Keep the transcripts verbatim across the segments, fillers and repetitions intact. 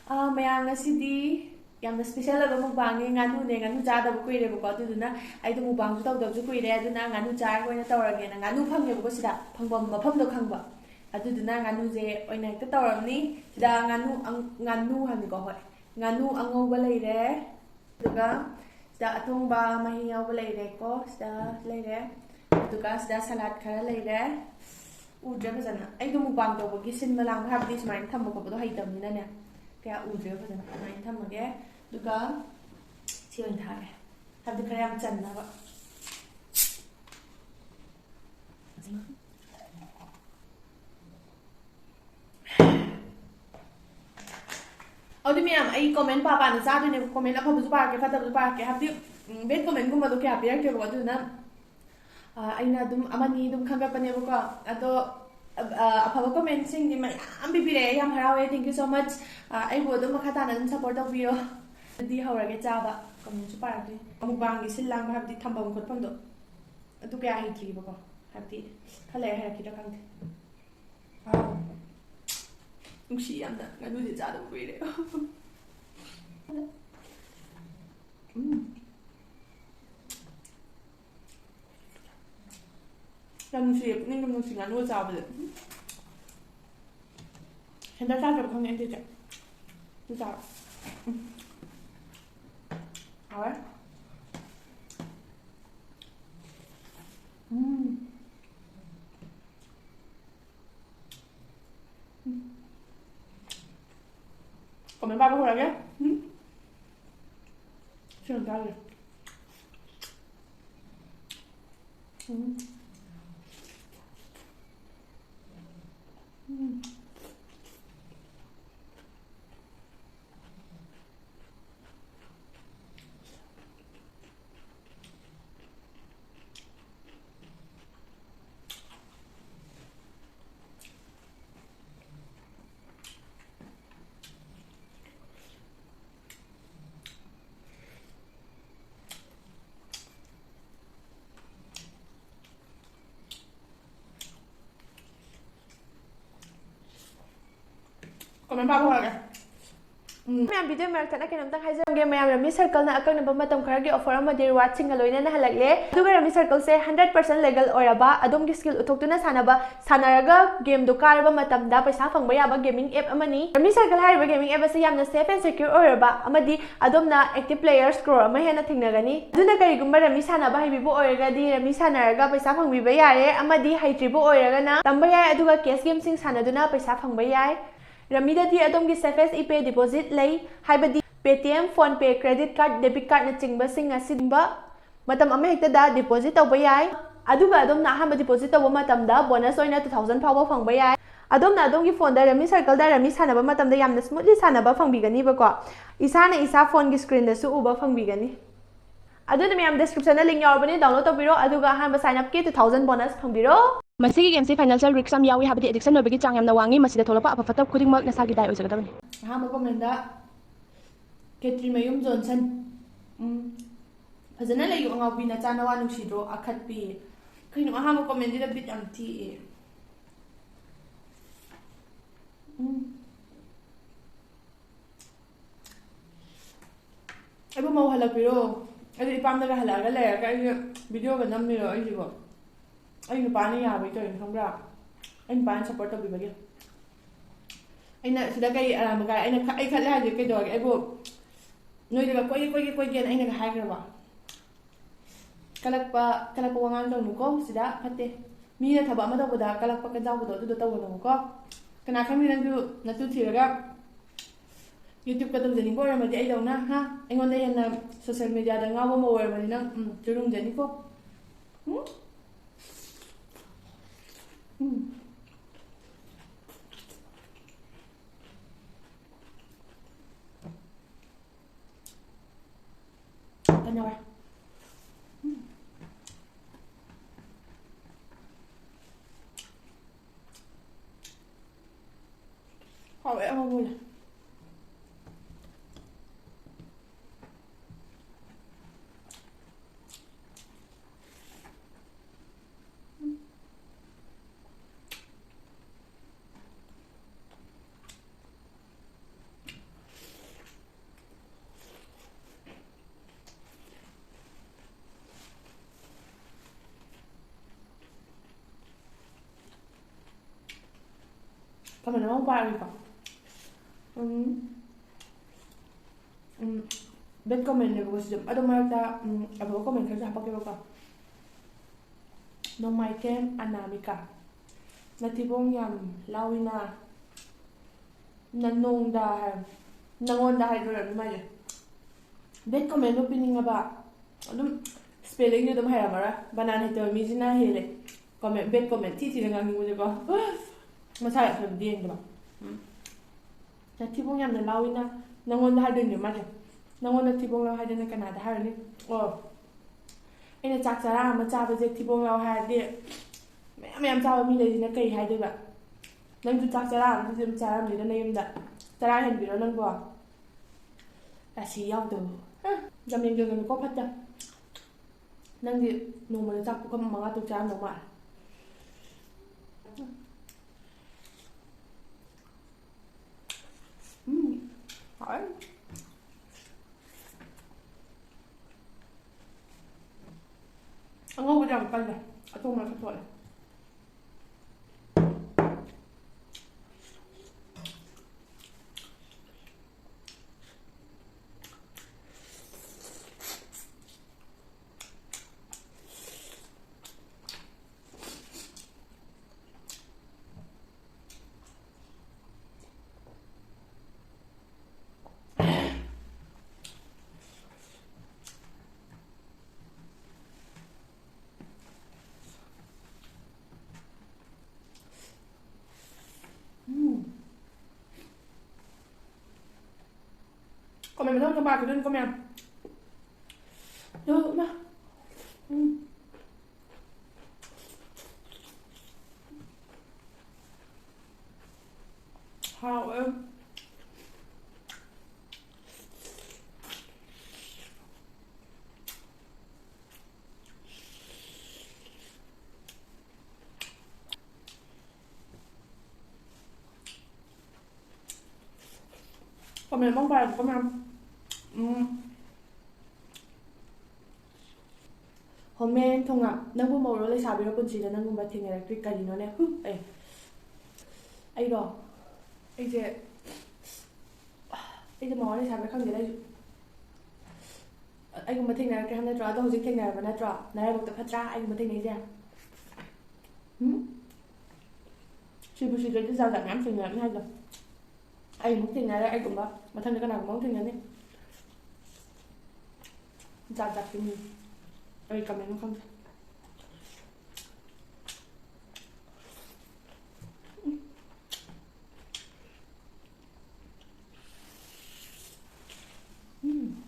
ꯑꯥ, ꯃꯌꯥꯝ, ꯉꯁꯤꯗꯤ ꯌꯥꯝꯅ special ꯑꯣꯏꯕ mukbangꯅꯦ꯫ ꯉꯥꯅꯨꯅꯦ, ꯉꯥꯅꯨ ꯆꯥꯗꯕ ꯀꯨꯏꯔꯦꯕꯀꯣ, ꯑꯗꯨꯗꯨꯅ ꯑꯩꯗꯣ mukbangꯁꯨ ꯇꯧꯗꯕꯁꯨ ꯀꯨꯏꯔꯦ, ꯑꯗꯨꯅ ꯉꯥꯅꯨ ꯆꯥꯔꯒ ꯑꯣꯏꯅ ꯇꯧꯔꯒꯦꯅ꯫ ꯉꯥꯅꯨ ꯐꯪꯉꯦꯕꯀꯣ ꯁꯤꯗ, ꯐꯪꯐꯝ ꯃꯐꯝꯗꯣ ꯈꯪꯕ, ꯑꯗꯨꯗꯨꯅ ꯉꯥꯅꯨꯁꯦ ꯑꯣꯏꯅ ꯍꯦꯛꯇ ꯇꯧꯔꯝꯅꯤ꯫ ꯁꯤꯗ ꯉꯥꯅꯨ ꯑꯪ-, ꯉꯥꯅꯨ ꯍꯥꯏꯕꯅꯤꯀꯣ, ꯍꯣꯏ, ꯉꯥꯅꯨ ꯑꯉꯧꯕ ꯂꯩꯔꯦ, ꯑꯗꯨꯒ ꯁꯤꯗ ꯑꯊꯣꯡꯕ ꯃꯍꯤ ꯌꯥꯎꯕ ꯂꯩꯔꯦꯀꯣ, ꯁꯤꯗ ꯂꯩꯔꯦ, ꯑꯗꯨꯒ ꯁꯤꯗ salad ꯈꯔ ꯂꯩꯔꯦ꯫ ꯎꯗ꯭ꯔꯦ ꯐꯖꯅ꯫ ꯑꯩꯗꯣ mukbang ꯇꯧꯕꯒꯤ ꯁꯤꯟꯕ ꯂꯥꯡꯕ, ꯍꯥꯏꯕꯗꯤ ꯁꯨꯃꯥꯏꯅ ꯊꯝꯕ ꯈꯣꯠꯄꯗꯣ ꯍꯩꯇꯕꯅꯤꯅꯅꯦ, ꯀꯌꯥ ꯎꯗ꯭ꯔꯦꯕ ꯐꯖꯅ꯫ ꯑꯗꯨꯃꯥꯏꯅ ꯊꯝꯃꯒꯦ꯫ ꯑꯗꯨꯒ ꯁꯤ ꯑꯣꯏꯅ ꯊꯥꯒꯦ, ꯍꯥꯏꯕꯗꯤ ꯈꯔ ꯌꯥꯝ ꯆꯟꯅꯕ꯫ ꯑꯗꯨꯗꯤ ꯃꯌꯥꯝ, ꯑꯩ comment ꯄꯥ ꯄꯥꯅ ꯆꯥꯗꯣꯏꯅꯦꯕ꯫ Comment ꯑꯐꯕꯁꯨ ꯄꯥꯔꯛꯀꯦ, ꯐꯠꯇꯕꯁꯨ ꯄꯥꯔꯛꯀꯦ꯫ ꯍꯥꯏꯕꯗꯤ, ꯎꯝ, bad commentꯒꯨꯝꯕꯗꯣ ꯀꯌꯥ ꯄꯤꯔꯛꯇꯦꯕꯀꯣ, ꯑꯗꯨꯗꯨꯅ, ꯑ, ꯑꯩꯅ ꯑꯗꯨꯝ ꯑꯃꯅꯤ ꯑꯗꯨꯝ ꯈꯟꯒꯠꯄꯅꯦꯕꯀꯣ꯫ ꯑꯗꯣ, ꯑ, ꯑ, ꯑꯐꯕ commentꯁꯤꯡꯗꯤ ꯃꯌꯥꯝ ꯄꯤꯕꯤꯔꯛꯑꯦ, ꯌꯥꯝ ꯍꯔꯥꯎꯋꯦ, thank you so much꯫ ꯑ, ꯑꯩꯕꯨ ꯑꯗꯨꯝ ꯃꯈꯥ ꯇꯥꯅ ꯑꯗꯨꯝ support ꯇꯧꯕꯤꯌꯣ꯫ ꯑꯗꯨꯗꯤ ꯍꯧꯔꯒꯦ ꯆꯥꯕ꯫ Commentꯁꯨ ꯄꯥꯔꯛꯇꯣꯏꯅꯦ꯫ Mukbangꯒꯤ ꯁꯤꯜ ꯂꯥꯡꯕ, ꯍꯥꯏꯕꯗꯤ ꯊꯝꯐꯝ ꯈꯣꯠꯐꯝꯗꯣ, ꯑꯗꯨ ꯀꯌꯥ ꯍꯩꯇ꯭ꯔꯤꯕꯀꯣ꯫ ꯍꯥꯏꯕꯗꯤ ꯈꯔ ꯂꯩꯔ ꯍꯩꯔꯛꯈꯤꯗ꯭ꯔꯥ ꯈꯪꯗꯦ꯫ ꯋꯥꯎ꯫ ꯅꯨꯡꯁꯤ ꯌꯥꯝꯅ꯫ ꯉꯥꯅꯨꯁꯦ ꯆꯥꯗꯕ ꯀꯨꯏꯔꯦ꯫ ꯎꯝ꯫ ꯌꯥꯝ ꯅꯨꯡꯁꯤꯌꯦ, ꯄꯨꯛꯅꯤꯡ ꯌꯥꯝ ꯅꯨꯡꯁꯤ ꯉꯥꯅꯨꯒ ꯆꯥꯕꯁꯦ꯫ ꯎꯝ꯫ ꯍꯦꯟꯗꯜ ꯇꯥꯗ꯭ꯔꯕ ꯈꯪꯗꯦ ꯑꯩ ꯇꯧꯔꯤꯁꯦ꯫ ꯑꯗꯨ ꯆꯥꯔꯣ꯫ ꯎꯝ꯫ ꯍꯥꯎꯋꯦ꯫ ꯎꯝ꯫ ꯎꯝ꯫ Comment ꯄꯥꯕ ꯍꯧꯔꯒꯦ꯫ ꯎꯝ꯫ ꯁꯤ ꯌꯥꯝ ꯆꯥꯔꯤ꯫ ꯎꯝ꯫ ꯎꯝ꯫ Comment ꯄꯥꯕ ꯍꯧꯔꯒꯦ꯫ ꯃꯌꯥꯝ, video ꯃꯔꯛ ꯊꯠꯅ ꯀꯩꯅꯣꯝꯇꯪ ꯍꯥꯏꯖꯔꯝꯒꯦ꯫ ꯃꯌꯥꯝ, Rummy Circle ꯅ ꯑꯀꯛꯅꯕ ꯃꯇꯝ ꯈꯔꯒꯤ offer ꯑꯃꯗꯤ reward ꯁꯤꯡꯒ ꯂꯣꯏꯅꯅ ꯍꯜꯂꯛꯂꯦ꯫ ꯑꯗꯨꯒ Rummy Circle ꯁꯦ hundred percent legal ꯑꯣꯏꯔꯕ, ꯑꯗꯣꯝꯒꯤ skill ꯎꯠꯊꯣꯛꯇꯨꯅ ꯁꯥꯟꯅꯕ, ꯁꯥꯟꯅꯔꯒ game ꯗꯣ ꯀꯥꯔꯕ ꯃꯇꯝꯗ ꯄꯩꯁꯥ ꯐꯪꯕ ꯌꯥꯕ gaming app ꯑꯃꯅꯤ꯫ Rummy Circle ꯍꯥꯏꯔꯤꯕ gaming app ꯑꯁꯤ ꯌꯥꯝꯅ safe and secure ꯑꯣꯏꯔꯕ ꯑꯃꯗꯤ ꯑꯗꯣꯝꯅ active players crore ꯑꯃ ꯍꯦꯟꯅ ꯊꯦꯡꯅꯒꯅꯤ꯫ ꯑꯗꯨꯅ ꯀꯔꯤꯒꯨꯝꯕ Rummy ꯁꯥꯟꯅꯕ ꯍꯩꯕꯤꯕ ꯑꯣꯏꯔꯒꯗꯤ Rummy ꯁꯥꯟꯅꯔꯒ ꯄꯩꯁꯥ ꯐꯪꯕꯤꯕ ꯌꯥꯔꯦ, ꯑꯃꯗꯤ ꯍꯩꯇ꯭ꯔꯤꯕ ꯑꯣꯏꯔꯒꯅ ꯇꯝꯕ ꯌꯥꯏ, ꯑꯗꯨꯒ cash game ꯁꯤꯡ ꯁꯥꯟꯅꯗꯨꯅ ꯄꯩꯁꯥ ꯐꯪꯕ ꯌꯥꯏ꯫ Rummy ꯗꯗꯤ ꯑꯗꯣꯝꯒꯤ safest ePay deposit ꯂꯩ, ꯍꯥꯏꯕꯗꯤ Paytm, PhonePe, credit card, debit card ꯅꯆꯤꯡꯕꯁꯤꯡ ꯑꯁꯤꯒꯨꯝꯕ ꯃꯇꯝ ꯑꯃꯍꯦꯛꯇꯗ deposit ꯇꯧꯕ ꯌꯥꯏ꯫ ꯑꯗꯨꯒ ꯑꯗꯣꯝꯅ ꯑꯍꯥꯟꯕ deposit ꯇꯧꯕ ꯃꯇꯝꯗ bonus ꯑꯣꯏꯅ two thousand ꯐꯥꯎꯕ ꯐꯪꯕ ꯌꯥꯏ꯫ ꯑꯗꯣꯝꯅ ꯑꯗꯣꯝꯒꯤ phone ꯗ Rummy Circle ꯗ Rummy ꯁꯥꯟꯅꯕ ꯃꯇꯝꯗ ꯌꯥꯝꯅ smoothly ꯁꯥꯟꯅꯕ ꯐꯪꯕꯤꯒꯅꯤꯕꯀꯣ꯫ ꯏꯁꯥꯅ ꯏꯁꯥ phone ꯒꯤ screen ꯗꯁꯨ ꯎꯕ ꯐꯪꯕꯤꯒꯅꯤ꯫ ꯑꯗꯨꯅ ꯃꯌꯥꯝ, description ꯗ link ꯌꯥꯎꯔꯕꯅꯤ, download ꯇꯧꯕꯤꯔꯣ, ꯑꯗꯨꯒ ꯑꯍꯥꯟꯕ sign up ꯀꯤ two thousand bonus ꯐꯪꯕꯤꯔꯣ꯫ ꯃꯁꯤꯒꯤ game ꯁꯤ financial risk ꯌꯥꯝ ꯌꯥꯎꯏ, ꯍꯥꯏꯕꯗꯤ addiction ꯑꯣꯏꯕꯒꯤ ꯆꯥꯡ ꯌꯥꯝꯅ ꯋꯥꯡꯉꯤ꯫ ꯃꯁꯤꯗ ꯊꯣꯛꯂꯛꯄ ꯑꯐ ꯐꯠꯇ ꯈꯨꯗꯤꯡꯃꯛ ꯅꯁꯥꯒꯤ ꯗꯥꯏ ꯑꯣꯏꯖꯒꯗꯕꯅꯤ꯫ ꯑꯍꯥꯟꯕ comment ꯗ ꯈꯦꯇ꯭ꯔꯤꯃꯌꯨꯝ ꯖꯣꯟꯁꯟ꯫ ꯎꯝ꯫ "ꯐꯖꯅ ꯂꯩꯌꯨ ꯑꯉꯥꯎꯕꯤ, ꯅꯆꯥ ꯅꯋꯥ ꯅꯨꯡꯁꯤꯗ꯭ꯔꯣ ꯑꯈꯠꯄꯤ?" ꯀꯩꯅꯣ, ꯑꯍꯥꯟꯕ comment ꯁꯤꯗ ꯕꯤꯠ ꯌꯥꯝ ꯇꯦꯛꯑꯦ꯫ ꯎꯝ꯫ ꯑꯩꯕꯨ ꯃꯧ ꯍꯜꯂꯛꯄꯤꯔꯣ? ꯑꯩꯗꯣ ꯏꯄꯥꯝꯗꯒ ꯍꯜꯂꯛꯑꯒ ꯂꯩꯔꯒ ꯑꯩꯁꯦ video ꯒ ꯅꯝꯃꯤꯔꯣ ꯑꯩꯁꯤꯕꯣ? ꯑꯩ ꯅꯨꯄꯥꯅ ꯌꯥꯕꯩ ꯇꯧꯔꯤꯅꯤ, ꯈꯪꯕ꯭ꯔꯥ? ꯑꯩ ꯅꯨꯄꯥꯅ support ꯇꯧꯕꯤꯕꯒꯤ꯫ ꯑꯩꯅ ꯁꯤꯗ ꯀꯩ ꯑꯔꯥꯟꯕ ꯀꯥꯏ? ꯑꯩꯅ ꯈ-, ꯑꯩ ꯈꯠꯂꯦ ꯍꯥꯏꯁꯦ ꯀꯩꯗꯧꯔꯒꯦ? ꯑꯩꯕꯨ ꯅꯣꯏꯗꯒ ꯀꯣꯏꯒꯦ, ꯀꯣꯏꯒꯦ, ꯀꯣꯏꯒꯦꯅ ꯑꯩꯅꯒ ꯍꯥꯏꯈ꯭ꯔꯕ? ꯀꯂꯛꯄ, ꯀꯂꯛꯄ ꯋꯥꯉꯥꯡ ꯇꯧꯅꯨꯀꯣ, ꯁꯤꯗ ꯐꯠꯇꯦ꯫ ꯃꯤꯅ ꯊꯕꯛ ꯑꯃ ꯇꯧꯕꯗ ꯀꯂꯛꯄ ꯀꯟꯖꯥꯎꯕꯗꯣ ꯑꯗꯨꯗꯣ ꯇꯧꯒꯅꯨꯀꯣ꯫ ꯀꯅꯥ ꯈꯪꯅꯤ, ꯅꯪꯁꯨ ꯅꯇꯨ ꯊꯤꯔꯒ YouTube ꯀ ꯇꯧꯖꯅꯤꯡꯕ ꯑꯣꯏꯔꯝꯃꯗꯤ ꯑꯩꯗꯧꯅ, ꯍꯥ? ꯑꯩꯉꯣꯟꯗ ꯍꯦꯟꯅ social media ꯗ ꯉꯥꯎꯕ ꯑꯃ ꯑꯣꯏꯔꯝꯃꯗꯤ ꯅꯪ, ꯎꯝ, ꯆꯨꯔꯨꯡꯖꯅꯤꯀꯣ꯫ ꯎꯝ? ꯎꯝ꯫ ꯀꯩꯅꯣ꯫ ꯍꯥꯎꯋꯦ, ꯑꯃ ꯃꯨꯜꯂꯦ꯫ ꯑꯃꯅ ꯑꯃꯨꯛ ꯄꯥꯔꯒꯦꯀꯣ꯫ ꯎꯝ, ꯎꯝ, bad commentꯅꯦꯕꯀꯣ ꯁꯤꯁꯦ꯫ ꯑꯗꯣ ꯃꯔꯛꯇ, ꯎꯝ, ꯑꯐꯕ comment ꯈꯔꯁꯨ ꯍꯥꯄꯛꯀꯦꯕꯀꯣ꯫ ꯅꯣꯡꯃꯥꯏꯊꯦꯝ ꯑꯅꯥꯃꯤꯀꯥ, "ꯅꯊꯤꯕꯣꯡ ꯌꯥꯝ ꯂꯥꯎꯏꯅ, ꯅꯅꯣꯡꯗ" ꯍꯥꯏ, "ꯅꯉꯣꯟꯗ" ꯍꯥꯏꯗꯣꯏꯔꯝꯅꯤ ꯃꯥꯏꯁꯦ꯫ Bad commentꯗꯣ ꯄꯤꯅꯤꯡꯉꯕ, ꯑꯗꯨꯝ spellingꯗꯤ ꯑꯗꯨꯝ ꯍꯩꯔꯝꯃꯔꯣꯏ꯫ ꯕꯅꯥꯟ ꯍꯩꯇꯕ ꯃꯤꯁꯤꯅ ꯍꯦꯜꯂꯦ comment, bad comment ꯊꯤ ꯊꯤꯅ ꯉꯥꯡꯅꯤꯡꯕꯁꯦꯀꯣ꯫ ꯃꯁꯥ ꯌꯥꯝ ꯌꯦꯡꯗꯕ꯫ ꯎꯝ꯫ "ꯅꯊꯤꯕꯣꯡ ꯌꯥꯝꯅ ꯂꯥꯎꯏꯅ", ꯅꯪꯉꯣꯟꯗ ꯍꯥꯏꯗꯣꯏꯅꯦ ꯃꯥꯁꯦ꯫ "ꯅꯪꯉꯣꯟꯗ ꯊꯤꯕꯣꯡ ꯂꯥꯎ" ꯍꯥꯏꯗꯅ ꯀꯅꯥꯗ ꯍꯥꯏꯔꯨꯅꯤ? ꯑꯣ, ꯑꯩꯅ ꯆꯥꯛ ꯆꯔꯥ ꯑꯃ ꯆꯥꯕꯁꯦ ꯊꯤꯕꯣꯡ ꯂꯥꯎ ꯍꯥꯏꯔꯗꯤ, ꯃꯌꯥꯝ ꯃꯌꯥꯝ ꯆꯥꯕ ꯃꯤ ꯂꯩꯁꯤꯅ ꯀꯩ ꯍꯥꯏꯗꯣꯏꯕ? ꯅꯪꯁꯨ ꯆꯥꯛ ꯆꯔꯥ ꯑꯃꯗꯤ ꯑꯗꯨꯝ ꯆꯥꯔꯝꯅꯤꯗ ꯅꯌꯨꯝꯗ꯫ ꯆꯔꯥ ꯍꯦꯟꯕꯤꯔꯣ ꯅꯪꯕꯣ? ꯔꯥꯁꯤ ꯌꯥꯎꯗꯕ꯫ ꯍ, ꯌꯥꯝ ꯌꯦꯡꯖꯒꯅꯨꯀꯣ, ꯐꯠꯇꯦ꯫ ꯅꯪꯗꯤ ꯅꯣꯡꯃꯗ ꯆꯥꯛ ꯄꯨꯈꯝ ꯃꯉꯥ ꯇꯔꯨꯛ ꯆꯥꯔꯝꯗꯧ ꯃꯥꯜꯂꯦ꯫ ꯎꯝ, ꯍꯥꯎꯋꯦ꯫ ꯑꯉꯧꯕꯗꯤ ꯌꯥꯝ ꯀꯜꯂꯦ, ꯑꯊꯨꯝꯕ ꯈꯔ ꯊꯣꯛꯑꯦ꯫ ꯎꯝ꯫ Comment ꯃꯊꯪ ꯃꯊꯪ ꯄꯥꯔꯛꯈꯤꯗꯣꯏꯅꯤꯀꯣ ꯃꯌꯥꯝ꯫ ꯑꯗꯣ, ꯏꯃꯥ꯫ ꯎꯝ꯫ ꯍꯥꯎꯋꯦ꯫ Comment ꯑꯃ ꯄꯥꯏꯌꯨꯀꯣ ꯃꯌꯥꯝ꯫ ꯎꯝ꯫ ꯍꯣꯃꯦꯟ ꯊꯣꯉꯥ, "ꯅꯪꯕꯨ ꯃꯧꯔꯣ ꯂꯩꯁꯥꯕꯤꯔꯣ? ꯄꯨꯟꯁꯤꯗ ꯅꯪꯒꯨꯝꯕ ꯊꯦꯡꯅꯔꯛꯇ꯭ꯔꯤ, ꯀꯔꯤꯅꯣꯅꯦ? ꯍꯨ, ꯑꯦ꯫ ꯑꯩꯔꯣ? ꯑꯩꯁꯦ, ꯑꯩꯁꯦ ꯃꯉꯣꯟꯗ ꯁꯥꯕ꯭ꯔꯥ ꯈꯪꯗꯦꯗ, ꯑꯩꯁꯨ꯫ ꯑꯩꯒꯨꯝꯕ ꯊꯦꯡꯅꯔꯛꯇ꯭ꯔꯦ ꯍꯥꯏꯕ ꯅꯠꯇ꯭ꯔꯣ? ꯑꯗꯣ ꯍꯧꯖꯤꯛ ꯊꯦꯡꯅꯔꯕ ꯅꯠꯇ꯭ꯔꯣ? ꯅꯔꯥꯏꯕꯛꯇ ꯐꯠꯇ꯭ꯔꯥ ꯑꯩꯒꯨꯝꯕ ꯊꯦꯡꯅꯩꯁꯦ? ꯎꯝ? ꯁꯤꯕꯨ ꯁꯤꯗ꯭ꯔꯗꯤ ꯖꯥꯠ ꯖꯥꯠ ꯃꯌꯥꯝ ꯊꯦꯡꯅꯔꯛꯅꯤ ꯍꯥꯏꯗꯣ꯫ ꯑꯩ ꯑꯃꯨꯛ ꯊꯦꯡꯅꯔꯦ, ꯑꯩꯒꯨꯝꯕ ꯃꯊꯪꯗ ꯀꯅꯥꯒꯨꯝꯕ ꯑꯃꯨꯛ ꯊꯦꯡꯅꯅꯤ꯫ ꯖꯥꯠ ꯖꯥꯠꯀꯤ ꯃꯤ꯫ ꯑꯩ ꯀꯃꯥꯏꯅ ꯈꯪꯗꯦ꯫ ꯎꯝ꯫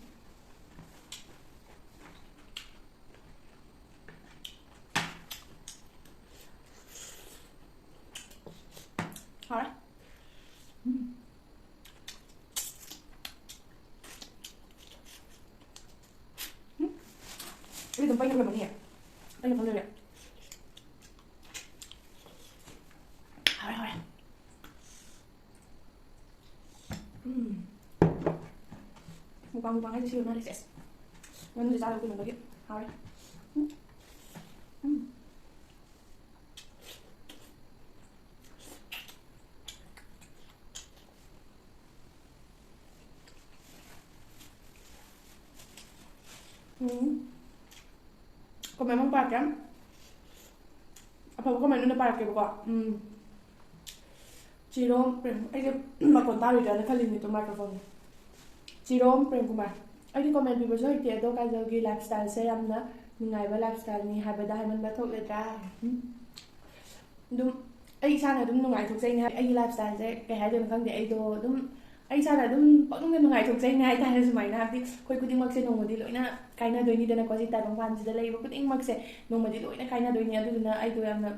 ꯍꯥꯎꯔꯦ꯫ ꯎꯝ꯫ ꯎꯝ꯫ ꯑꯩ ꯑꯗꯨꯝ ꯄꯩꯅ ꯂꯣꯏꯔꯝꯃꯅꯤꯌꯦ꯫ ꯑꯩꯅ ꯈꯜꯂꯨꯔꯦ꯫ ꯍꯥꯎꯔꯦ, ꯍꯥꯎꯔꯦ꯫ ꯎꯝ꯫ ꯃꯨꯛꯕꯥꯡ, ꯃꯨꯛꯕꯥꯡ ꯍꯥꯏꯁꯦ ꯁꯤ ꯑꯣꯏ ꯃꯥꯜꯂꯦ, ꯁꯦꯁ꯫ ꯉꯥꯅꯨꯁꯦ ꯆꯥꯗꯕ ꯀꯨꯏꯃꯟꯕꯒꯤ꯫ ꯍꯥꯎꯔꯦ꯫ ꯎꯝ꯫ ꯎꯝ꯫ ꯎꯝ꯫ ꯀꯃꯦꯟ ꯑꯃ ꯄꯥꯔꯛꯀꯦ꯫ ꯑꯐꯕ ꯀꯃꯦꯟ ꯑꯣꯏꯅ ꯄꯥꯔꯛꯀꯦꯕꯀꯣ꯫ ꯎꯝ꯫ ꯆꯤꯔꯣꯝ ꯄ꯭ꯔꯦꯝ-, ꯑꯩꯁꯦ ꯃꯈꯣꯟ ꯇꯥꯔꯣꯏꯗ꯭ꯔꯥꯅ ꯈꯜꯂꯤꯅꯦ ꯇꯨ microphone꯫ ꯆꯤꯔꯣꯝ ꯄ꯭ꯔꯦꯝꯀꯨꯃꯥꯔ, "ꯑꯩꯗꯤ ꯀꯃꯦꯟ ꯄꯤꯕꯁꯨ ꯍꯩꯇꯦ, ꯑꯗꯣ ꯀꯥꯖꯜꯒꯤ lifestyle ꯁꯦ ꯌꯥꯝꯅ ꯅꯨꯡꯉꯥꯏꯕ lifestyle ꯅꯤ ꯍꯥꯏꯕꯗ ꯍꯥꯏꯃꯟꯕ ꯊꯣꯛꯂꯗ꯭ꯔꯥ?" ꯎꯝ꯫ ꯑꯗꯨꯝ ꯑꯩ ꯏꯁꯥꯅ ꯑꯗꯨꯝ ꯅꯨꯡꯉꯥꯏꯊꯣꯛꯆꯩꯅꯦ꯫ ꯑꯩꯒꯤ lifestyle ꯁꯦ ꯀꯩ ꯍꯥꯏꯗꯣꯏꯅꯣ ꯈꯪꯗꯦ꯫ ꯑꯩꯗꯣ ꯑꯗꯨꯝ ꯑꯩ ꯏꯁꯥꯅ ꯑꯗꯨꯝ ꯄꯪꯅꯨꯡꯗ ꯅꯨꯡꯉꯥꯏꯊꯣꯛꯆꯩꯅꯦ ꯍꯥꯏꯇꯥꯔꯦ꯫ ꯁꯨꯃꯥꯏꯅ ꯍꯥꯏꯕꯗꯤ ꯑꯩꯈꯣꯏ ꯈꯨꯗꯤꯡꯃꯛꯁꯦ ꯅꯣꯡꯃꯗꯤ ꯂꯣꯏꯅ ꯀꯥꯏꯅꯗꯣꯏꯅꯤꯗꯅꯀꯣ, ꯁꯤ ꯇꯥꯏꯕꯪꯄꯥꯟꯁꯤꯗ ꯂꯩꯔꯤꯕ ꯈꯨꯗꯤꯡꯃꯛꯁꯦ ꯅꯣꯡꯃꯗꯤ ꯂꯣꯏꯅ ꯀꯥꯏꯅꯗꯣꯏꯅꯤ꯫ ꯑꯗꯨꯗꯨꯅ ꯑꯩꯗꯣ ꯌꯥꯝꯅ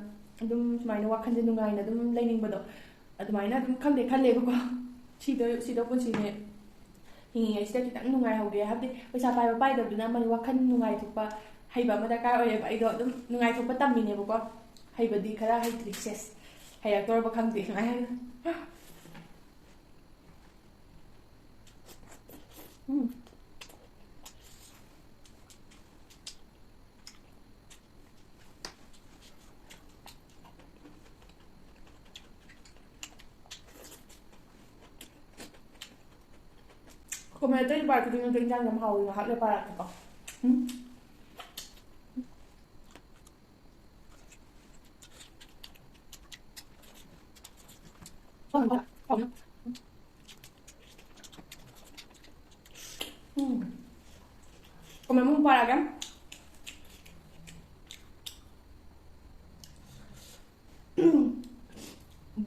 ꯑꯗꯨꯝ ꯁꯨꯃꯥꯏꯅ ꯋꯥꯈꯜꯁꯦ ꯅꯨꯡꯉꯥꯏꯅ ꯑꯗꯨꯝ ꯂꯩꯅꯤꯡꯕꯗꯣ, ꯑꯗꯨꯃꯥꯏꯅ ꯑꯗꯨꯝ ꯈꯪꯗꯦ ꯈꯜꯂꯦꯕꯀꯣ꯫ ꯁꯤꯗ, ꯁꯤꯗ ꯄꯨꯟꯁꯤꯅꯦ ꯍꯤꯡꯉꯤꯉꯩꯁꯤꯗ ꯈꯤꯇꯪ ꯅꯨꯡꯉꯥꯏꯍꯧꯒꯦ꯫ ꯍꯥꯏꯕꯗꯤ ꯄꯩꯁꯥ ꯄꯥꯏꯕ ꯄꯥꯏꯗꯕꯗꯨꯅ ꯑꯃꯅꯤ, ꯋꯥꯈꯜ ꯅꯨꯡꯉꯥꯏꯊꯣꯛꯄ ꯍꯩꯕ ꯑꯃ ꯗꯔꯀꯥꯔ ꯑꯣꯏꯌꯦꯕ꯫ ꯑꯩꯗꯣ ꯑꯗꯨꯝ ꯅꯨꯡꯉꯥꯏꯊꯣꯛꯄ ꯇꯝꯃꯤꯅꯦꯕꯀꯣ꯫ ꯍꯩꯕꯗꯤ ꯈꯔ ꯍꯩꯇ꯭ꯔꯤ, ꯁꯦꯁ꯫ ꯍꯩꯔꯛꯇꯧꯔꯕ ꯈꯪꯗꯦ ꯁꯨꯃꯥꯏꯅ꯫ ꯎꯝ꯫ ꯀꯣꯃꯦꯟꯇ ꯄꯥꯔꯛꯈꯤꯗꯣꯏ ꯅꯠꯇ꯭ꯔꯣ? ꯏꯟꯖꯥꯡ ꯌꯥꯝ ꯍꯥꯎꯋꯦ, ꯉꯥꯏꯍꯥꯛ ꯂꯩꯔ ꯄꯥꯔꯛꯀꯦꯀꯣ꯫ ꯎꯝ꯫ ꯎꯝ꯫ ꯀꯣꯃꯦꯟ ꯑꯃꯨꯛ ꯄꯥꯔꯛꯑꯒꯦ꯫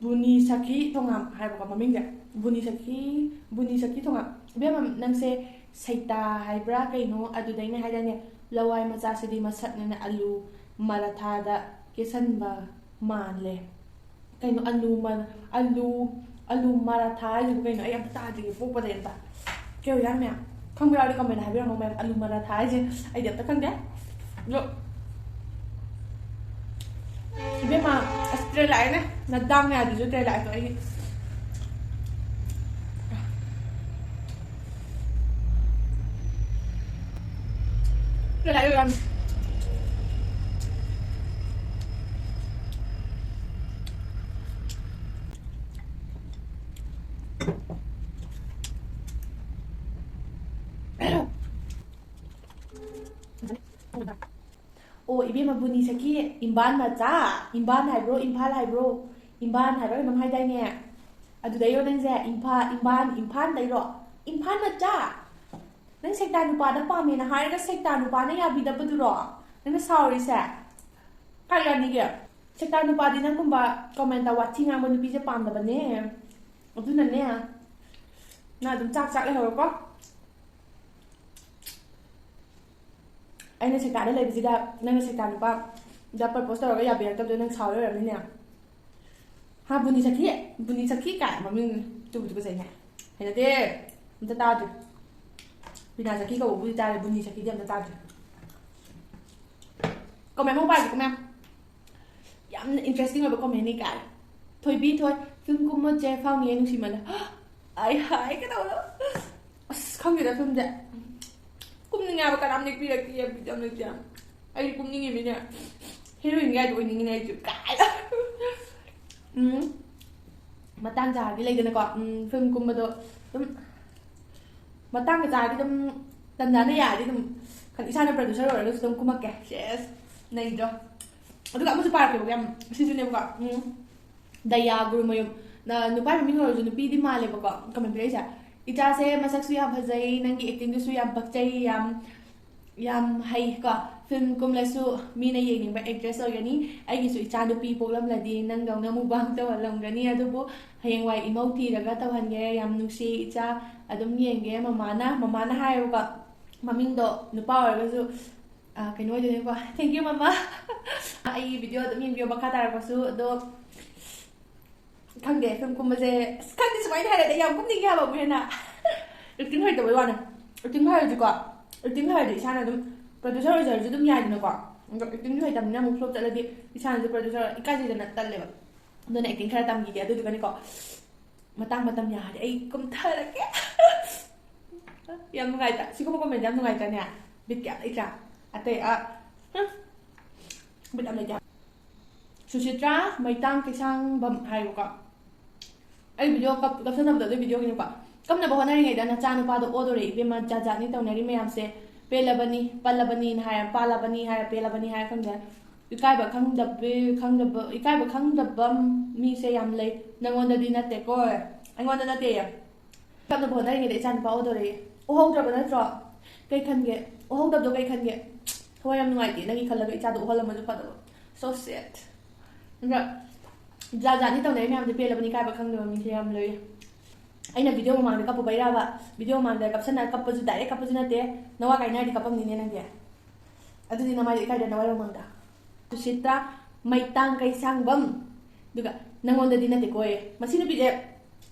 ꯕꯨꯅꯤ ꯁꯈꯤ ꯊꯣꯉꯥꯝ ꯍꯥꯏꯕꯀꯣ ꯃꯃꯤꯡꯁꯦ꯫ ꯕꯨꯅꯤ ꯁꯈꯤ, ꯕꯨꯅꯤ ꯁꯈꯤ ꯊꯣꯉꯥꯝ꯫ ꯏꯕꯦꯝꯃ, ꯅꯪꯁꯦ ꯁꯩꯇꯥ ꯍꯥꯏꯕ꯭ꯔꯥ ꯀꯩꯅꯣ ꯑꯗꯨꯗꯩꯅꯦ ꯍꯥꯏꯗꯥꯏꯅꯦ? ꯂꯋꯥꯏ ꯃꯆꯥꯁꯤꯗꯤ ꯃꯁꯛꯅꯦꯅ ꯑꯂꯨ ꯃꯔꯥꯊꯥꯗ ꯀꯦꯁꯟꯕ ꯃꯥꯜꯂꯦ꯫ ꯀꯩꯅꯣ ꯑꯂꯨ ꯃ-, ꯑꯂꯨ, ꯑꯂꯨ ꯃꯔꯥꯊꯥ ꯍꯥꯏꯁꯤꯕꯨ ꯀꯩꯅꯣ? ꯑꯩ ꯑꯝꯇ ꯇꯥꯗ꯭ꯔꯤꯌꯦ ꯄꯣꯛꯄꯗꯩ ꯑꯝꯇ꯫ ꯀꯩ ꯑꯣꯏꯖꯥꯠꯅꯣ ꯃꯌꯥꯝ? ꯈꯪꯕ ꯌꯥꯎꯔꯗꯤ ꯀꯃꯦꯟ ꯍꯥꯏꯕꯤꯔꯝꯃꯣ ꯃꯌꯥꯝ꯫ ꯑꯂꯨ ꯃꯔꯥꯊꯥ ꯍꯥꯏꯁꯦ ꯑꯩꯗꯤ ꯑꯝꯇ ꯈꯪꯗꯦ꯫ ꯑꯗꯣ ꯏꯕꯦꯝꯃ, ꯑꯁ ꯇ꯭ꯔꯦ ꯂꯥꯛꯑꯦꯅꯦ꯫ ꯅꯗꯥꯡ ꯌꯥꯗ꯭ꯔꯤꯁꯨ ꯇ꯭ꯔꯦ ꯂꯥꯛꯑꯦ ꯑꯩꯒꯤ꯫ ꯇ꯭ꯔꯦ ꯂꯥꯛꯑꯦ ꯌꯥꯝ꯫ ꯑꯣ, ꯏꯕꯦꯝꯃ ꯕꯨꯅꯤ ꯁꯈꯤ, ꯏꯝꯕꯥꯟ ꯃꯆꯥ, ꯏꯝꯕꯥꯟ ꯍꯥꯏꯕ꯭ꯔꯣ, ꯏꯝꯐꯥꯜ ꯍꯥꯏꯕ꯭ꯔꯣ, ꯏꯝꯕꯥꯟ ꯍꯥꯏꯕ꯭ꯔꯥ ꯀꯩꯅꯣꯝ ꯍꯥꯏꯗꯥꯏꯅꯦ? ꯑꯗꯨꯗꯩꯔꯣ ꯅꯪꯁꯦ? ꯏꯝꯐꯥ-, ꯏꯝꯕꯥꯟ, ꯏꯝꯐꯥꯜꯗꯩꯔꯣ? ꯏꯝꯐꯥꯜ ꯃꯆꯥ! ꯅꯪ ꯁꯦꯛꯇꯥ ꯅꯨꯄꯥꯗ ꯄꯥꯝꯃꯦꯅ ꯍꯥꯏꯔꯒ ꯁꯦꯛꯇꯥ ꯅꯨꯄꯥꯅ ꯌꯥꯕꯤꯗꯕꯗꯨꯔꯣ ꯅꯪꯅ ꯁꯥꯎꯔꯤꯁꯦ? ꯀꯥꯏ ꯌꯥꯅꯤꯒꯦ? ꯁꯦꯛꯇꯥ ꯅꯨꯄꯥꯗꯤ ꯅꯪꯒꯨꯝꯕ ꯀꯃꯦꯟꯇ ꯋꯥꯊꯤ ꯉꯥꯡꯕ ꯅꯨꯄꯤꯁꯦ ꯄꯥꯝꯗꯕꯅꯦ꯫ ꯑꯗꯨꯅꯅꯦ, ꯅꯪ ꯑꯗꯨꯝ ꯆꯥꯛ ꯆꯥꯛ ꯂꯩꯍꯧꯔꯣꯀꯣ꯫ ꯑꯩꯅ ꯁꯦꯛꯇꯥꯗ ꯂꯩꯕꯁꯤꯗ ꯅꯪꯅ ꯁꯦꯛꯇꯥ ꯅꯨꯄꯥꯗ ꯄ꯭ꯔꯄꯣꯁ ꯇꯧꯔꯒ ꯌꯥꯕꯤꯔꯛꯇꯕꯗꯣ ꯅꯪ ꯁꯥꯎꯔ ꯑꯣꯏꯔꯝꯅꯤꯅꯦ꯫ ꯍꯥ, ꯕꯨꯅꯤ ꯆꯠꯈꯤ? ꯕꯨꯅꯤ ꯆꯠꯈꯤ ꯀꯥꯏ ꯃꯃꯤꯡ ꯇꯨꯕꯨ ꯇꯨꯀꯠꯆꯩꯅꯦ꯫ ꯍꯩꯅꯗꯦ꯫ ꯑꯝꯇ ꯇꯥꯗ꯭ꯔꯤ꯫ ꯕꯤꯅꯥ ꯆꯠꯈꯤ ꯀꯧꯕꯕꯨꯗꯤ ꯇꯥꯔꯦ, ꯕꯨꯅꯤ ꯆꯠꯈꯤꯗꯤ ꯑꯝꯇ ꯇꯥꯗ꯭ꯔꯤ꯫ ꯀꯃꯦꯟ ꯑꯃꯨꯛ ꯄꯥꯏꯒꯦꯀꯣ ꯃꯌꯥꯝ꯫ ꯌꯥꯝꯅ interesting ꯑꯣꯏꯕ commentꯅꯤ ꯀꯥꯏ꯫ "ꯊꯣꯏꯕꯤ ꯊꯣꯏ, film ꯀꯨꯝꯃꯣ ꯆꯦ, ꯐꯥꯎꯅꯤꯌꯦ ꯅꯨꯡꯁꯤꯃꯜꯂꯦ꯫" ꯑꯩ ꯍꯥꯏ ꯀꯩꯗꯧꯕꯅꯣ? ꯑꯁ, ꯈꯪꯗꯦꯗ, filmꯁꯦ ꯀꯨꯝꯅꯤꯡꯉꯦ ꯍꯥꯏꯕ, ꯀꯅꯥꯝ ꯅꯦꯛꯄꯤꯔꯛꯇꯦ, ꯕꯤꯠ ꯌꯥꯝ ꯂꯩꯇꯦ꯫ ꯑꯩꯗꯤ ꯀꯨꯝꯅꯤꯡꯉꯤꯃꯤꯅꯦ, heroine ꯒꯥꯏꯗꯣ ꯑꯣꯏꯅꯤꯡꯉꯤꯅꯦ ꯑꯩꯁꯨ ꯀꯥꯏ꯫ ꯎꯝ, ꯃꯇꯥꯡ ꯆꯥꯔꯗꯤ ꯂꯩꯗꯅꯀꯣ, ꯎꯝ, film ꯀꯨꯝꯕꯗꯣ ꯑꯗꯨꯝ ꯃꯇꯥꯡꯒ ꯆꯥꯔꯗꯤ ꯑꯗꯨꯝ, ꯇꯟꯖꯥꯅ ꯌꯥꯔꯗꯤ ꯑꯗꯨꯝ, ꯈꯪ-, ꯏꯁꯥꯅ producer ꯑꯣꯏꯔꯒꯁꯨ ꯑꯗꯨꯝ ꯀꯨꯝꯃꯛꯀꯦ꯫ ꯁꯦꯁ, ꯅꯩꯗ꯭ꯔꯣ? ꯑꯗꯨꯒ ꯑꯃꯁꯨ ꯄꯥꯔꯛꯀꯦꯕꯀꯣ, ꯌꯥꯝ, ꯁꯤꯁꯨꯅꯦꯕꯀꯣ꯫ ꯎꯝ꯫ ꯗꯌꯥ ꯒꯨꯔꯨꯃꯌꯨꯝ꯫ ꯅ-, ꯅꯨꯄꯥ ꯃꯃꯤꯡ ꯑꯣꯏꯔꯁꯨ ꯅꯨꯄꯤꯗꯤ ꯃꯥꯜꯂꯦꯕꯀꯣ comment ꯄꯤꯔꯛꯏꯁꯦ꯫ "ꯏꯆꯥꯁꯦ ꯃꯁꯛꯁꯨ ꯌꯥꯝ ꯐꯖꯩ, ꯅꯪꯒꯤ actingꯗꯨꯁꯨ ꯌꯥꯝ ꯄꯛꯆꯩ, ꯌꯥꯝ, ꯌꯥꯝ ꯍꯩ ꯀꯣ꯫ Film ꯀꯨꯝꯂꯁꯨ ꯃꯤꯅ ꯌꯦꯡꯅꯤꯡꯕ actress ꯑꯣꯏꯒꯅꯤ꯫ ꯑꯩꯒꯤꯁꯨ ꯏꯆꯥ ꯅꯨꯄꯤ ꯄꯣꯛꯂꯝꯂꯗꯤ ꯅꯪꯗꯧꯅ mukbang ꯇꯧꯍꯜꯂꯝꯒꯅꯤ, ꯑꯗꯨꯕꯨ ꯍꯌꯦꯡꯋꯥꯏ ꯏꯃꯧ ꯊꯤꯔꯒ ꯇꯧꯍꯟꯒꯦ꯫ ꯌꯥꯝ ꯅꯨꯡꯁꯤ ꯏꯆꯥ, ꯑꯗꯨꯝ ꯌꯦꯡꯒꯦ ꯃꯃꯥꯅ"꯫ ꯃꯃꯥꯅ ꯍꯥꯏꯌꯦꯕꯀꯣ, ꯃꯃꯤꯡꯗꯣ ꯅꯨꯄꯥ ꯑꯣꯏꯔꯒꯁꯨ, ꯑ, ꯀꯩꯅꯣ ꯑꯣꯏꯗꯣꯏꯅꯦꯀꯣ꯫ Thank you ꯃꯃꯥ꯫ ꯑꯩꯒꯤ video ꯑꯗꯨꯝ ꯌꯦꯡꯕꯤꯌꯣ ꯃꯈꯥ ꯇꯥꯔꯛꯄꯁꯨ꯫ ꯑꯗꯣ ꯈꯪꯗꯦ, film ꯀꯨꯝꯕꯁꯦ, ꯑꯁ, ꯈꯪꯗꯦ, ꯁꯨꯃꯥꯏꯅ ꯍꯥꯏꯔꯗꯤ ꯑꯩ ꯌꯥꯝ ꯀꯨꯝꯅꯤꯡꯉꯦ ꯍꯥꯏꯕ ꯑꯃꯨꯛ ꯍꯦꯟꯅ꯫ Acting ꯍꯩꯇꯕꯩ ꯋꯥꯅꯦ꯫ Acting ꯍꯩꯔꯗꯤꯀꯣ, acting ꯍꯩꯔꯗꯤ ꯏꯁꯥꯅ ꯑꯗꯨꯝ producer ꯑꯣꯏꯖꯔꯁꯨ ꯑꯗꯨꯝ ꯌꯥꯏꯗꯅꯀꯣ꯫ ꯑꯗꯣ actingꯁꯨ ꯍꯩꯇꯕꯅꯤꯅ ꯑꯃꯨꯛ flop ꯆꯠꯂꯗꯤ ꯏꯁꯥꯅꯁꯨ producer ꯏꯀꯥꯏꯖꯩꯗꯅ, ꯇꯜꯂꯦꯕ꯫ ꯑꯗꯨꯅ acting ꯈꯔ ꯇꯝꯈꯤꯒꯦ, ꯑꯗꯨꯗꯨꯒꯅꯤꯀꯣ, ꯃꯇꯥꯡ ꯃꯇꯝ ꯌꯥꯔꯗꯤ ꯑꯩ ꯀꯨꯝꯊꯔꯛꯀꯦ꯫ ꯌꯥꯝ ꯅꯨꯡꯉꯥꯏꯇ꯭ꯔꯥ? ꯁꯤꯒꯨꯝꯕ comment ꯌꯥꯝ ꯅꯨꯡꯉꯥꯏꯇ꯭ꯔꯥꯅꯦ? ꯕꯤꯠ ꯀꯌꯥꯝ ꯂꯩꯇ꯭ꯔꯥ? ꯑꯇꯩ, ꯑ, ꯍꯝ, ꯕꯤꯠ ꯌꯥꯝ ꯂꯩꯇꯦ꯫ ꯁꯨꯁꯤꯇ꯭ꯔꯥ ꯃꯩꯇꯥꯡ ꯀꯩꯁꯥꯡꯕꯝ ꯍꯥꯏꯌꯦꯕꯀꯣ꯫ ꯑꯩ video ꯀꯞ-, ꯀꯞꯁꯟꯅꯕꯗꯣ ꯑꯗꯨ videoꯒꯤꯅꯤꯀꯣ꯫ "ꯀꯞꯅꯕ ꯍꯣꯠꯅꯔꯤꯉꯩꯗ ꯅꯆꯥ ꯅꯨꯄꯥꯗꯣ ꯑꯣꯗꯣꯔꯦ ꯏꯕꯦꯝꯃ, ꯖꯥꯠ ꯖꯥꯠꯅꯤ ꯇꯧꯅꯔꯤ ꯃꯌꯥꯝꯁꯦ꯫ ꯄꯦꯜꯂꯕꯅꯤ, ꯄꯜꯂꯕꯅꯤꯅ ꯍꯥꯏꯔ, ꯄꯥꯜꯂꯕꯅꯤ ꯍꯥꯏꯔ, ꯄꯦꯜꯂꯕꯅꯤ ꯍꯥꯏꯔ ꯈꯪꯗꯦ꯫ ꯏꯀꯥꯏꯕ ꯈꯪꯗꯕꯤ-, ꯈꯪꯗꯕ, ꯏꯀꯥꯏꯕ ꯈꯪꯗꯕ ꯃꯤꯁꯦ ꯌꯥꯝ ꯂꯩ꯫ ꯅꯪꯉꯣꯟꯗꯗꯤ ꯅꯠꯇꯦꯀꯣ꯫ ꯑꯩꯉꯣꯟꯗ ꯅꯠꯇꯦꯌꯦ꯫ ꯀꯞꯅꯕ ꯍꯣꯠꯅꯔꯤꯉꯩꯗ ꯏꯆꯥ ꯅꯨꯄꯥ ꯑꯣꯗꯣꯔꯦ꯫ ꯎꯍꯧꯗ꯭ꯔꯕ ꯅꯠꯇ꯭ꯔꯣ? ꯀꯩ ꯈꯟꯒꯦ? ꯎꯍꯧꯗꯕꯗꯣ ꯀꯩ ꯈꯟꯒꯦ? ꯊꯋꯥꯏ ꯌꯥꯝ ꯅꯨꯡꯉꯥꯏꯇꯦ, ꯅꯪꯒꯤ ꯈꯜꯂꯒ ꯏꯆꯥꯗꯣ ꯎꯍꯜꯂꯝꯃꯁꯨ ꯐꯗꯧꯕ꯫ So sad꯫ ꯑꯗ ꯖꯥꯠ ꯖꯥꯠꯅꯤ ꯇꯧꯅꯔꯤ ꯃꯌꯥꯝꯁꯦ, ꯄꯦꯜꯂꯕꯅꯤ, ꯏꯀꯥꯏꯕ ꯈꯪꯗꯕ ꯃꯤꯁꯦ ꯌꯥꯝ ꯂꯩ꯫ ꯑꯩꯅ video ꯃꯃꯥꯡꯗ ꯀꯞꯄꯨꯕꯩꯔꯕ? Video ꯃꯃꯥꯡꯗ ꯀꯞꯁꯟꯅ ꯀꯞꯄꯁꯨ, direct ꯀꯞꯄꯁꯨ ꯅꯠꯇꯦ꯫ ꯅꯋꯥ ꯀꯥꯏꯅꯔꯗꯤ ꯀꯞꯄꯝꯅꯤꯅꯦ ꯅꯪꯗꯤ꯫ ꯑꯗꯨꯗꯤ ꯅꯃꯥꯏꯗꯣ ꯏꯀꯥꯏꯗ꯭ꯔꯥ ꯅꯋꯥꯏ ꯃꯃꯥꯡꯗ? ꯁꯨꯁꯤꯇ꯭ꯔꯥ ꯃꯩꯇꯥꯡ ꯀꯩꯁꯥꯡꯕꯝ꯫ ꯑꯗꯨꯒ ꯅꯪꯉꯣꯟꯗꯗꯤ ꯅꯠꯇꯦꯀꯣ꯫ ꯃꯁꯤ ꯅꯨꯄꯤꯁꯦ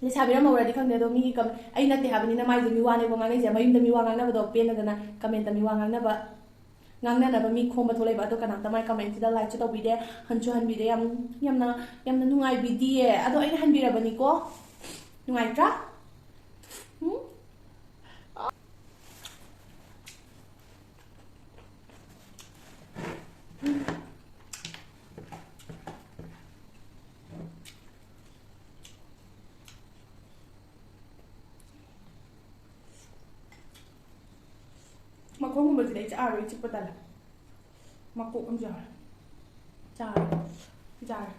ꯂꯩꯁꯥꯕꯤꯔ ꯃꯧꯔꯗꯤ ꯈꯪꯗꯦ, ꯑꯗꯣ ꯃꯤꯒꯤ ꯀꯝ-, ꯑꯩ ꯅꯠꯇꯦ ꯍꯥꯏꯕꯅꯤꯅ ꯃꯥꯏꯁꯦ ꯃꯤ ꯋꯥꯅꯦꯕ ꯉꯥꯡꯅꯩꯁꯦ꯫ ꯃꯌꯨꯝꯗ ꯃꯤ ꯋꯥ ꯉꯥꯡꯅꯕꯗꯣ ꯄꯦꯟꯅꯗꯅ commentꯇ ꯃꯤ ꯋꯥ ꯉꯥꯡꯅꯕ, ꯉꯥꯡꯅꯅꯕ ꯃꯤ ꯈꯣꯝꯕ ꯊꯣꯛꯂꯛꯏꯕ꯫ ꯑꯗꯣ ꯀꯅꯥꯝꯇ ꯃꯥꯏ commentꯁꯤꯗ likeꯁꯨ ꯇꯧꯕꯤꯗꯦ, ꯍꯟꯁꯨ ꯍꯟꯕꯤꯗꯦ꯫ ꯌꯥꯝ, ꯌꯥꯝꯅ, ꯌꯥꯝꯅ ꯅꯨꯡꯉꯥꯏꯕꯤꯗꯤꯌꯦ꯫ ꯑꯗꯣ ꯑꯩꯅ ꯍꯟꯕꯤꯔꯕꯅꯤꯀꯣ꯫ ꯅꯨꯡꯉꯥꯏꯇ꯭ꯔꯥ? ꯎꯝ? ꯀꯣꯡꯒꯨꯝꯕꯁꯤꯗꯤ ꯑꯩ ꯆꯥꯔꯣꯏ, ꯆꯤꯛꯄ ꯇꯜꯂꯦ꯫ ꯃꯀꯣꯛ ꯑꯃꯁꯨ ꯌꯥꯎꯔꯦ꯫ ꯆꯥꯔꯦ꯫ ꯆꯥꯔꯦ꯫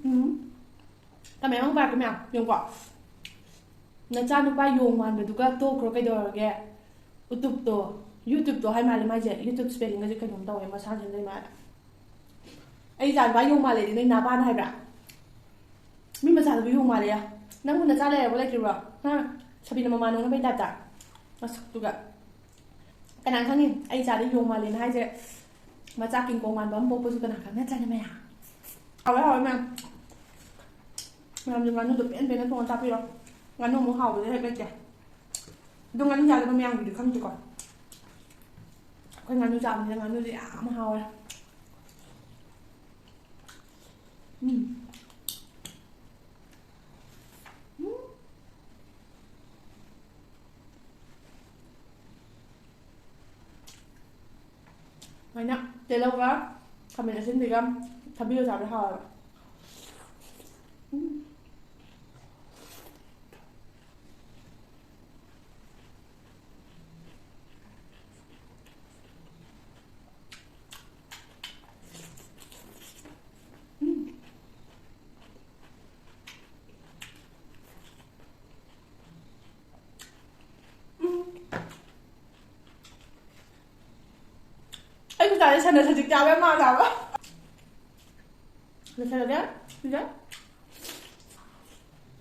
ꯎꯝ꯫ ꯇꯃꯦꯡꯂꯣꯡ ꯄꯥꯔꯛꯀꯤ ꯃꯌꯥꯝ ꯌꯦꯡꯉꯨꯀꯣ꯫ ꯅꯆꯥꯅꯨꯄꯥ ꯌꯣꯡ ꯃꯥꯟꯕꯗꯨꯒ ꯇꯣꯛꯈ꯭ꯔꯣ ꯀꯩꯗꯧꯔꯒꯦ? ꯎꯇꯨꯞꯇꯣ, YouTubeꯇꯣ ꯍꯥꯏ ꯃꯥꯜꯂꯦ ꯃꯥꯏꯁꯦ꯫ YouTube spellingꯒꯁꯦ ꯀꯩꯅꯣꯝ ꯇꯧꯋꯦ ꯃꯁꯥ ꯁꯦꯝꯖꯩ ꯃꯥꯜꯂꯦ꯫ ꯑꯩ ꯏꯆꯥꯅꯨꯄꯥ ꯌꯣꯡ ꯃꯥꯜꯂꯦꯗꯤ ꯅꯣꯏ ꯅꯥꯄꯥꯅ ꯍꯥꯏꯕ꯭ꯔꯥ? ꯃꯤ ꯃꯆꯥꯗꯨꯕꯨ ꯌꯣꯡ ꯃꯥꯜꯂꯦ꯫ ꯅꯪꯕꯨ ꯅꯆꯥ ꯂꯩꯔꯕꯣ ꯂꯩꯇ꯭ꯔꯤꯕ꯭ꯔꯣ? ꯍꯥ? ꯁꯕꯤꯅ ꯃꯃꯥ ꯅꯣꯡꯅꯕꯩ ꯇꯥꯏꯞꯇ꯫ ꯃꯁꯛꯇꯨꯒ꯫ ꯀꯅꯥ ꯈꯪꯅꯤ? ꯑꯩ ꯏꯆꯥꯗ ꯌꯣꯡ ꯃꯥꯜꯂꯦꯅ ꯍꯥꯏꯁꯦ꯫ ꯃꯆꯥ ꯀꯤꯡꯀꯣꯡ ꯃꯥꯟꯕ ꯑꯃ ꯄꯣꯛꯄꯁꯨ ꯀꯅꯥ ꯈꯪ ꯅꯠꯇ꯭ꯔꯅꯦ ꯃꯌꯥꯝ? ꯍꯥꯎꯋꯦ, ꯍꯥꯎꯋꯦ ꯃꯌꯥꯝ꯫ ꯃꯌꯥꯝꯁꯨ ꯉꯥꯅꯨꯗꯣ ꯄꯦꯟ ꯄꯦꯟꯅ ꯊꯣꯡꯉ ꯆꯥꯕꯤꯔꯣ꯫ ꯉꯥꯅꯨ ꯑꯃꯨꯛ ꯍꯥꯎꯕꯗꯤ ꯍꯦꯛ ꯂꯩꯇꯦ꯫ ꯑꯗꯣ ꯉꯥꯅꯨ ꯆꯥꯗꯕ ꯃꯌꯥꯝꯒꯤꯗꯤ ꯈꯪꯗꯦꯀꯣ꯫ ꯑꯩꯈꯣꯏ ꯉꯥꯅꯨ ꯆꯥꯕꯅꯤꯅ ꯉꯥꯅꯨꯁꯦ ꯌꯥꯝ ꯍꯥꯎꯋꯦ꯫ ꯎꯝ꯫ ꯎꯝ꯫ ꯁꯨꯃꯥꯏꯅ ꯇꯤꯜꯍꯧꯒ ꯈꯥꯃꯦꯟ ꯑꯁꯤꯟꯕꯤꯒ ꯊꯕꯤꯒ ꯆꯥꯕꯗꯤ ꯍꯥꯎꯋꯦꯕ꯫ ꯎꯝ꯫ ꯎꯝ꯫ ꯎꯝ꯫ ꯑꯩ ꯈꯨꯠꯆꯥꯁꯦ ꯁꯟꯅ ꯁꯖꯤꯛ ꯆꯥꯕ ꯌꯥꯝ ꯃꯥꯜꯂꯦ ꯍꯥꯏꯕ꯫ ꯂꯣꯏꯁꯜꯂꯒꯦ꯫ ꯁꯤꯁꯦ꯫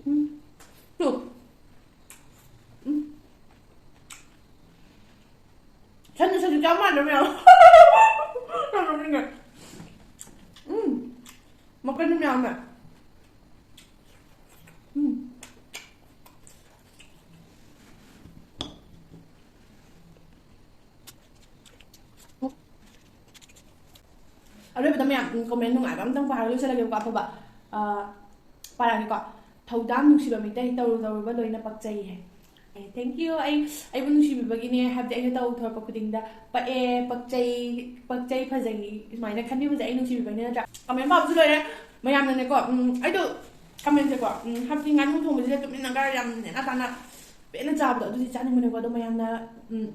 ꯎꯝ꯫ ꯇꯨ꯫ ꯎꯝ꯫ ꯁꯟꯅ ꯁꯖꯤꯛ ꯆꯥꯕ ꯃꯥꯟꯗ꯭ꯔꯣ ꯃꯌꯥꯝ? ꯌꯥꯝ ꯅꯣꯛꯅꯤꯡꯉꯦ꯫ ꯎꯝ꯫ ꯃꯈꯟ ꯃꯌꯥꯝꯅꯦ꯫ ꯎꯝ꯫ ꯑꯔꯣꯏꯕꯗ ꯃꯌꯥꯝ, ꯎꯝ, comment ꯅꯨꯡꯉꯥꯏꯕ ꯑꯝꯇꯪ ꯄꯥꯔꯒ ꯂꯣꯏꯁꯤꯜꯂꯒꯦꯕꯀꯣ, ꯑꯐꯕ꯫ ꯑ, ꯄꯥꯔꯛꯑꯒꯦꯀꯣ꯫ "ꯊꯧꯗꯥꯝ ꯅꯨꯡꯁꯤꯕ ꯃꯤꯇꯩ, ꯇꯧꯔꯨ ꯇꯧꯔꯨꯕ ꯂꯣꯏꯅ ꯄꯛꯆꯩ" ꯍꯥꯏ꯫ Thank you. ꯑꯩ ꯑꯩꯕꯨ ꯅꯨꯡꯁꯤꯕꯤꯕꯒꯤꯅꯦ, ꯍꯥꯏꯕꯗꯤ ꯑꯩꯅ ꯇꯧ ꯊꯣꯔꯛꯄ ꯈꯨꯗꯤꯡꯗ ꯄꯛꯑꯦ, ꯄꯛꯆꯩ, ꯄꯛꯆꯩ, ꯐꯖꯩ ꯁꯨꯃꯥꯏꯅ ꯈꯟꯕꯤꯕꯁꯦ ꯑꯩ ꯅꯨꯡꯁꯤꯕꯤꯕꯩꯅꯦ, ꯅꯠꯇ꯭ꯔꯥ? ꯀꯃꯦꯟ ꯄꯥꯕꯁꯨ ꯂꯣꯏꯔꯦ ꯃꯌꯥꯝꯅꯅꯦꯀꯣ꯫ ꯎꯝ, ꯑꯩꯗꯣ ꯀꯃꯦꯟꯁꯦꯀꯣ, ꯎꯝ, ꯍꯥꯏꯕꯗꯤ ꯉꯥꯅꯨ ꯊꯣꯡꯕꯁꯤꯗ ꯇꯨꯃꯤꯟꯅꯒ ꯌꯥꯝ ꯅꯦꯅꯥ ꯇꯥꯅ ꯄꯦꯟꯅ ꯆꯥꯕꯗꯣ ꯑꯗꯨꯗꯤ ꯆꯥꯅꯤꯡꯕꯅꯦꯀꯣ꯫ ꯑꯗꯣ ꯃꯌꯥꯝꯅ ꯎꯝ,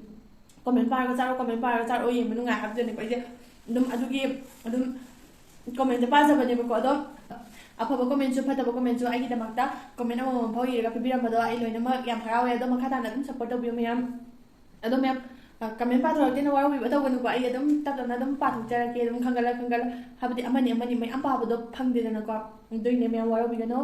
ꯀꯃꯦꯟ ꯄꯥꯔꯒ ꯆꯥꯔꯣ, ꯀꯃꯦꯟ ꯄꯥꯔꯒ ꯆꯥꯔꯣ, ꯌꯦꯡꯕ ꯅꯨꯡꯉꯥꯏ ꯍꯥꯏꯕꯗꯨꯅꯦꯀꯣ꯫ ꯑꯩꯁꯦ ꯑꯗꯨꯝ ꯑꯗꯨꯒꯤ ꯑꯗꯨꯝ ꯀꯃꯦꯟꯁꯦ ꯄꯥꯖꯕꯅꯦꯕꯀꯣ꯫ ꯑꯗꯣ ꯑꯐꯕ ꯀꯃꯦꯟꯁꯨ ꯐꯠꯇꯕ ꯀꯃꯦꯟꯁꯨ ꯑꯩꯒꯤꯗꯃꯛꯇ ꯀꯃꯦꯟ ꯑꯃꯃꯝ ꯐꯥꯎ ꯏꯔꯒ ꯄꯤꯕꯤꯔꯝꯕꯗꯣ ꯑꯩ ꯂꯣꯏꯅꯃꯛ ꯌꯥꯝ ꯍꯔꯥꯎꯋꯦ꯫ ꯑꯗꯣ ꯃꯈꯥ ꯇꯥꯅ ꯑꯗꯨꯝ ꯁꯞꯄꯣꯔꯠ ꯇꯧꯕꯤꯌꯨ ꯃꯌꯥꯝ꯫ ꯑꯗꯣ ꯃꯌꯥꯝ, ꯑ, ꯀꯃꯦꯟ ꯄꯥꯊꯣꯔꯛꯇꯦꯅ ꯋꯥꯔꯧꯕꯤꯕ ꯇꯧꯒꯅꯨꯀꯣ꯫ ꯑꯩ ꯑꯗꯨꯝ ꯇꯞ ꯇꯞꯅ ꯑꯗꯨꯝ ꯄꯥꯊꯣꯛꯆꯔꯛꯀꯦ꯫ ꯑꯗꯨꯝ ꯈꯪꯒꯠꯂ ꯈꯪꯒꯠꯂ, ꯍꯥꯏꯕꯗꯤ ꯑꯃꯅꯤ ꯑꯃꯅꯤ ꯃꯌꯥꯝ ꯄꯥꯕꯗꯣ ꯐꯪꯗꯦꯗꯅꯀꯣ꯫ ꯑꯗꯨꯏꯅꯦ ꯃꯌꯥꯝ ꯋꯥꯔꯧꯕꯤꯒꯅꯣ꯫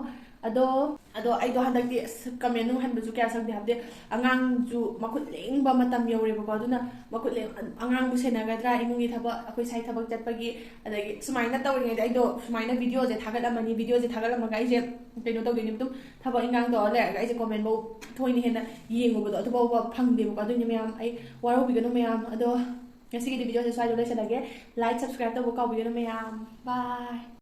ꯑꯗꯣ ꯑꯗꯣ ꯑꯩꯗꯣ ꯍꯟꯗꯛꯇꯤ ꯑꯁ ꯀꯃꯦꯟ ꯅꯨꯡ ꯍꯟꯕꯁꯨ ꯀꯌꯥ ꯁꯪꯗꯦ, ꯍꯥꯏꯕꯗꯤ ꯑꯉꯥꯡꯁꯨ ꯃꯈꯨꯠ ꯂꯦꯡꯕ ꯃꯇꯝ ꯌꯧꯔꯦꯕꯀꯣ꯫ ꯑꯗꯨꯅ ꯃꯈꯨꯠ ꯂꯦꯡ ꯑꯉꯥꯡꯕꯨ ꯁꯦꯟꯅꯒꯗ꯭ꯔꯥ, ꯏꯃꯨꯡꯒꯤ ꯊꯕꯛ, ꯑꯩꯈꯣꯏ ꯁꯥꯏ ꯊꯕꯛ ꯆꯠꯄꯒꯤ, ꯑꯗꯒꯤ ꯁꯨꯃꯥꯏꯅ ꯇꯧꯔꯤꯉꯩꯗ ꯑꯩꯗꯣ ꯁꯨꯃꯥꯏꯅ ꯚꯤꯗꯤꯑꯣꯁꯦ ꯊꯥꯒꯠꯂꯝꯃꯅꯤ꯫ ꯚꯤꯗꯤꯑꯣꯁꯦ ꯊꯥꯒꯠꯂꯝꯃꯒ ꯑꯩꯁꯦ ꯀꯩꯅꯣ ꯇꯧꯗꯣꯏꯅꯦ, ꯑꯗꯨꯝ ꯊꯕꯛ ꯏꯟꯈꯥꯡ ꯇꯧꯔ ꯂꯩꯔꯒ ꯑꯩꯁꯦ ꯀꯃꯦꯟꯐꯧ ꯊꯣꯏꯅ ꯍꯦꯟꯅ ꯌꯦꯡꯉꯨꯕꯗꯣ ꯑꯗꯨꯐꯥꯎꯕ ꯐꯪꯗꯦꯕꯀꯣ꯫ ꯑꯗꯨꯏꯅꯦ ꯃꯌꯥꯝ, ꯑꯩ ꯋꯥꯔꯧꯕꯤꯒꯅꯨ ꯃꯌꯥꯝ꯫ ꯑꯗꯣ ꯉꯁꯤꯒꯤꯗꯤ ꯚꯤꯗꯤꯑꯣꯁꯦ ꯁ꯭ꯋꯥꯏꯗ ꯂꯣꯏꯁꯤꯜꯂꯒꯦ꯫ Like, subscribe ꯇꯧꯕ ꯀꯥꯎꯕꯤꯒꯅꯨ ꯃꯌꯥꯝ꯫ Bye꯫